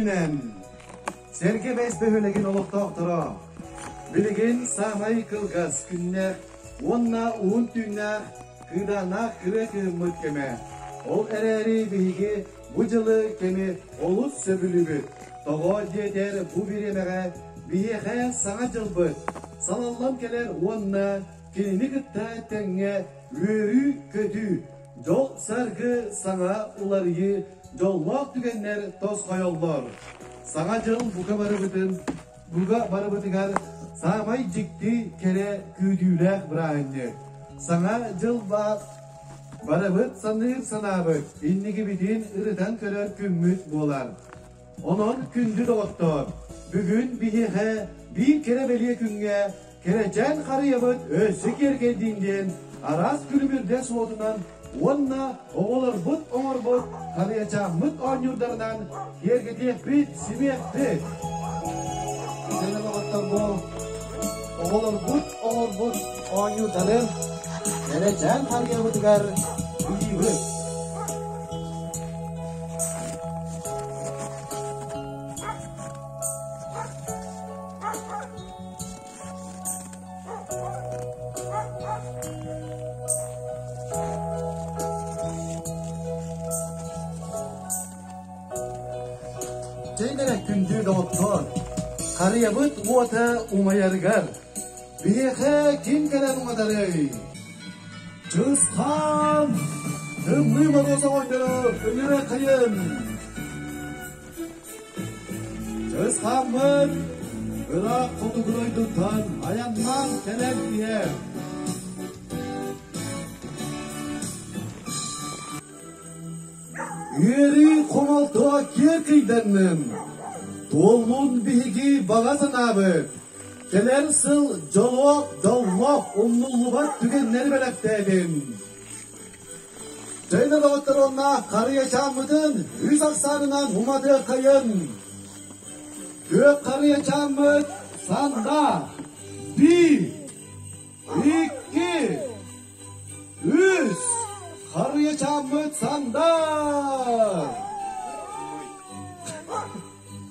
күнүнэн! Сэргэ Бэс бөһүөлэгин олохтоохторо билигин саамай кылгас күннээх уонна уһун түүннээх кыыдааннаах кырыа кыһыммыт кэмэ. Ол эрээри биһиги бу дьылы кэми олус сөбүлүүбүт. Тоҕо диэтэр бу бириэмэҕэ биһиэхэ Саҥа дьылбыт салаллан кэлэр уонна кинини кытта тэҥҥэ үөрүү-көтүү, дьол-саргы саҥа уларыйыы дьоллоох түгэннэр тосхойоллор. Саҥа дьыл бука барыбытын бука барыбытыгар саамай дьикти кэрэ күүтүүлээх бырааһынньык. Саҥа дьыл барыбыт саныыр санаабыт инникибитин ырытан көрөр күммүт буолар. Онон күндү доҕоттоор, бүгүн биһиэхэ биир кэрэ бэлиэ күҥҥэ Кэрэчээн харыйабыт өссө киэргэйдин диэн араас күлүмүрдэс уотунан уонна оҕолорбут оҥорбут харыйачааммыт оонньуурдарынан киэргэтиэхпит, симиэхпит. Сэнэ доҕоттор бу оҕолорбут оҥорбут оонньуурдарын кэрэчээн харыйабытыгар ыйыыбыт. Чэй күндү доҕоттоор, харыйабыт уота умайарыгар биһиэхэ ким кэлэн уматарый? Чысхаан! Тымныы Моруос оҕонньору ыҥыра хайын! Чысхааммыт ыраах хотугу дойдуттан айаннаан кэлэн иһэр. Үөрүү хомолто киэр кыйданным. Туоллун биһиги баҕа санаабыт. Кэлэр сыл дьолуох, дьоллоох, умнуллубат түгэннэри бэлэхтээтин. Дьайна доҕоттор уонна харыйачааммытын үс ахсаанынан уматыаххайын. Күөх харыйачааммыт санда биир, икки, үс харыйачааммыт санда.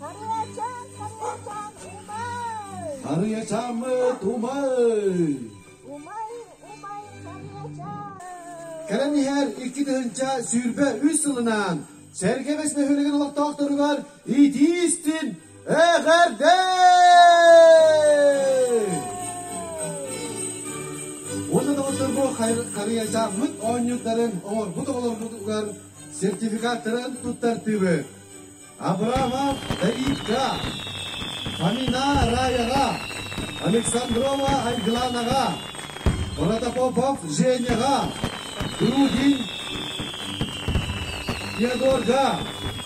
Харыйачаан, харыйачаан, умай! Харыйачааммыт умай! Умай, умай, харыйачаан! Кэлэн иһэр 2023 сылынан Сэргэ Бэс бөһүөлэгин олохтоохторугар итии истин эҕэрдэ! Уонна доҕотторбу харыйачааммыт оонньуурдарын оҥорбут оҕолорбутугар сертификаттарын туттартыыбыт. Абрамов Давидка, Фомина Раяҕа, Александрова Айгыланаҕа, Протопопов Женяҕа, Грудин Теодорга,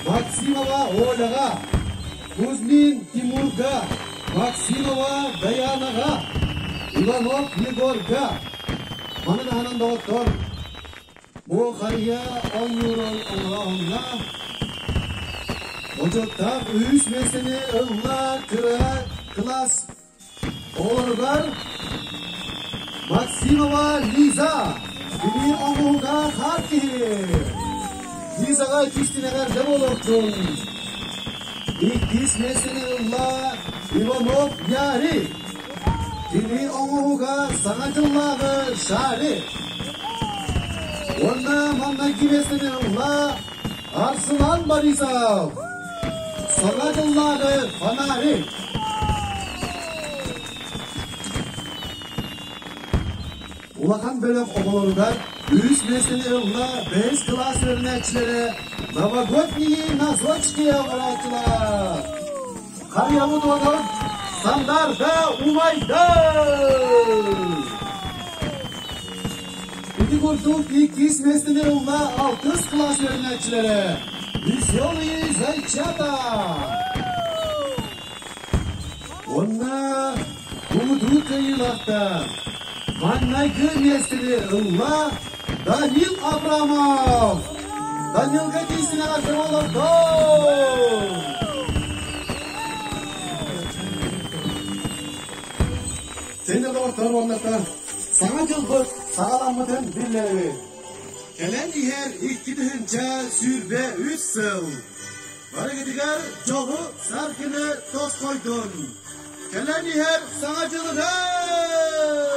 Максимова Оляҕа, Кузьмин Тимурга, Максимова Даянаҕа, Иванов Егорга. Маны таһынан доҕоттор, Бу харыйа оонньуурун оҥорооһуҥҥа бочуоттаах үһүс миэстэни ылла кыра кылаас оҕолоругар Максимова Лиза кини оҥоһуга хаар киһи. Лизаҕа кистинэҕэр дьэ буолуохтун. Иккис миэстэни ылла Иванов Ярик. Кини оҥоһуга Саҥа дьыллааҕы шарик. Уонна маҥнайгы миэстэни ылла Арсылан Борисов. Саҥа дьыллааҕы фонарик. Улахан бөлөх оҕолоругар үһүс миэстэни ылла бэһис кылаас үөрэнээччилэрэ Новогодние носочки оҥорооччулар. Харыйабыт уотун Сандарда умайда! Ити курдук иккис миэстэни ылла алтыс кылаас үөрэнээччилэрэ Веселые зайчата! Уонна муҥутуур кыайыылаахтар маҥнайгы миэстэни ылла Данил Абрамов! Данилга тиийсинэҕэ олордо! Сен доҕоттор уоннаттар Саҥа дьылбыт саҕаламмытын биллэрэбит. Кэлэн иһэр 2023 сыл. Барыгытыгар дьолу саргыны тосхойдун! Кэлэн иһэр Саҥа дьылынан!